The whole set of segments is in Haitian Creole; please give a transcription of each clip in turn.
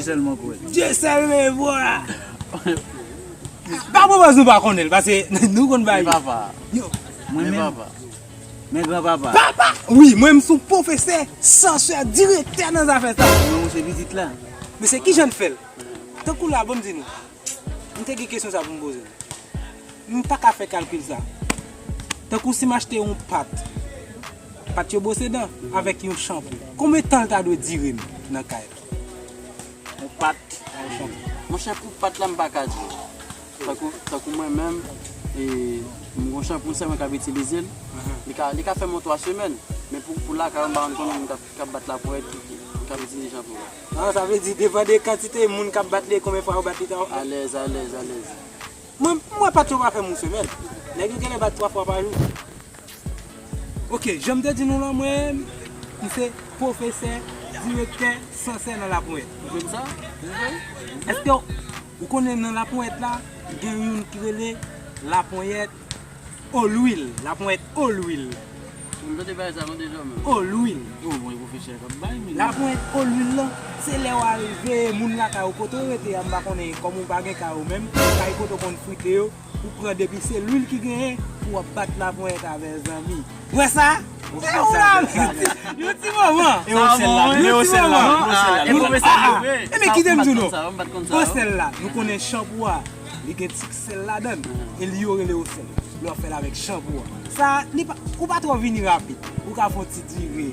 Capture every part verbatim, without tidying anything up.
Sèlman kwè. Dye sèl men vwa. Pa pran pòz nou pa konnen l, paske nou konn bay. Men papa. Yo. Mwen men menm. Papa. Men granpapa. Papa! Wi, mwen m sou pwofesè, sansè, direktè nan zafè sa. Mwen mwen se pitit la. Men se kijan n fè l? Tankou la, bon m di nou. M te gen kesyon sa pou m poze l. M pa ka fè kalkil sa. Tankou si m achte yon pat, pat yo bwose dan avèk yon chanpou, konbyen tan l ta dwe dire m nan kay la? Yon pat. Yon chanpou. Monchè, pou pat la, m pa ka di w. Tankou, tankou mwen menm, e, m gon chanpou sèlman k ap itilize l. Li ka, li ka fè m yon twa semèn. Men pou, pou lakay, m pa konn konbyen moun k ap, k ap bat laponyèt ki, ki, k ap itilize chanpou la. Ah, sa vle di, depann de kantite moun k ap bat li, konbyen fwa yo bat li, ta. Alèz, alèz, alèz. Mwen, mwen pa tchou pa fè m yon semèn. Nèg yo genlè bat twa fwa pa jou. Ok, jan m te di nou lan, mwen, m se pwofesè, direktè, sansè nan laponyèt. Ou konn sa? Èske w, ou konnen nan laponyèt la, gen youn ki rele laponyèt olwil, laponyèt olwil? Mwen tande bagay sa, non, deja, men. Olwil. Yo, bon, e pwofesè k ap bay, men. Laponyèt olwil lan, se lè w arive, moun lakay ou kote w rete a, m pa konnen, kòm ou pa gen kay ou menm, kay kote w konn frite yo, ou pran depi se lwil ki genyen, pou w ap bat laponyèt avè zanmi. Wè sa? Yon ti moman. E osèl la, men osèl la, men osèl la. E pwofesè li vre. E men kite m di w non. Osèl la, nou konnen chanpou a, li gen ti sèl ladan l, e li yo rele osèl. Lè w ap fè l avèk chanpou a. Sa, li pa, ou pa twò vini rapid. Ou ka fè yon ti dire.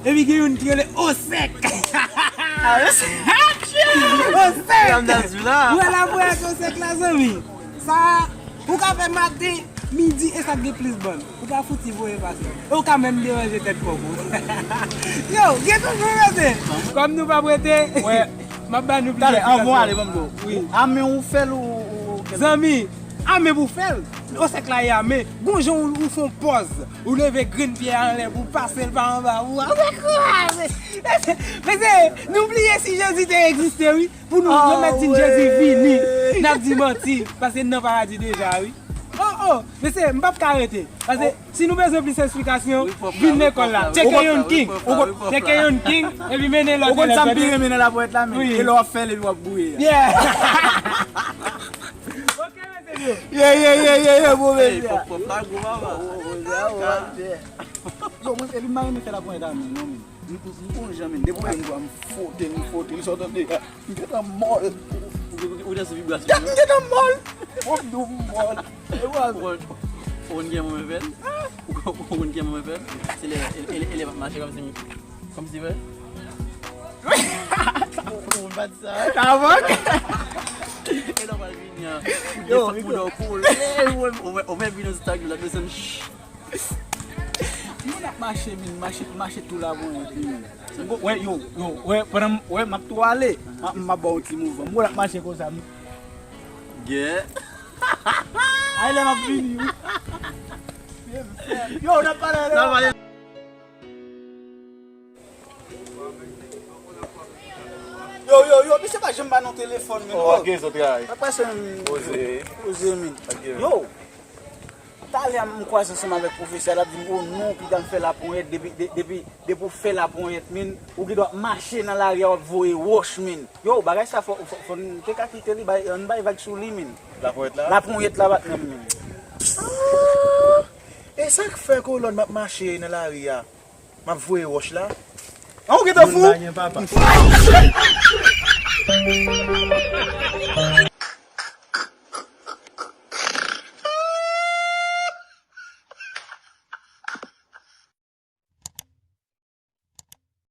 Epi gen youn ki rele osèk. Osèk! Ou wè laponyèt osèk la, zanmi. Sa, ou ka fè maten, midi, e sa k gen plis bann. Ou pa fouti voye pase. E ou ka menm deranje tèt kòb ou. Yo, gen toujou rete. Kòm nou p ap rete. Wè, m ap ba nou plis esplikasyon. Talè, anvan w ale, ban m di w. Wi. Ame ou fè l ou, ou, ou... Zanmi, ame pou fè l. Osèk la e ame. Gon jan ou, ou fè yon pòz. Ou leve grenn pye a anlè pou w pase l pa anba pou w. Osèk kraze. Mesye, nou bliye si Jezi te egziste, wi. Pou nou, yo mèt di n Jezi vini, n ap di manti, paske n nan paradi deja, wi. Oh, oh, mesye, m p ap ka rete. Paske si nou bezwen plis esplikasyon, vin lekòl la. Tcheke yon king, tcheke yon king, epi mennen lòt elèv. Ou konn sa m pi renmen nan laponyèt la, men, e lè w ap fè l epi w ap bouye a. Yeah. Ok, mesye yo. Yeah, yeah, yeah, yeah, yeah, bon, mesye. Pòp, pòp la gwo, papa. Yo, mwen, epi m pa renmen fè laponyèt a men, non, men. M, m, m gon jan, men, depi w wè m, m fwote l, m fwote l, sa w tande a. M gentan mòl. Ou, ou, ou te sou vibrasyon. Gad, m gentan mòl. Bon, m di w m mòl. E w al. Ou konn, ou konn gen moman fè l? Ou konn, ou konn gen moman fè l? Se lè, e, e, e lè m ap mache kòmsi, kòmsi, wè. Ou konn pa di sa. Sa mank. E lè w pral vini an. Yo, desann pou dò koule. Ou, ou, ou, ou fè vini an sou tag la, desann. Moun ap mache, min, mache, mache tou la, bon, epi, min. Wè, yo, yo, wè, pandan m, wè, m ap tou ale, m ap, m ap ba w yon ti mouvman. Moun ap mache konsa, min. Gen. Ay, lè m ap vini, wi. Yo, n ap pale, n ap pale. Yo, yo, yo, misye pa janm ba nou telefòn, men. Oh, ok, zot travay. Apa se, poze. Poze, men. Ok. Yo, talè a m kwaze ansanm avèk pwofesè a, l ap di m, "Oh non, piga m fè laponyèt, depi, de-, depi, depi w fè laponyèt, men, ou gen dwa ap mache nan lari a, w ap voye wòch, men." Yo, bagay sa, fò, fò, fò n te ka kite li, bay, ann bay vag sou li, men. Laponyèt la? Laponyèt la bat menm, men. Ah! E sa k fè kolòn m ap mache nan lari a? M ap voye wòch la. An, ou gentan fou? Moun pa gen papa.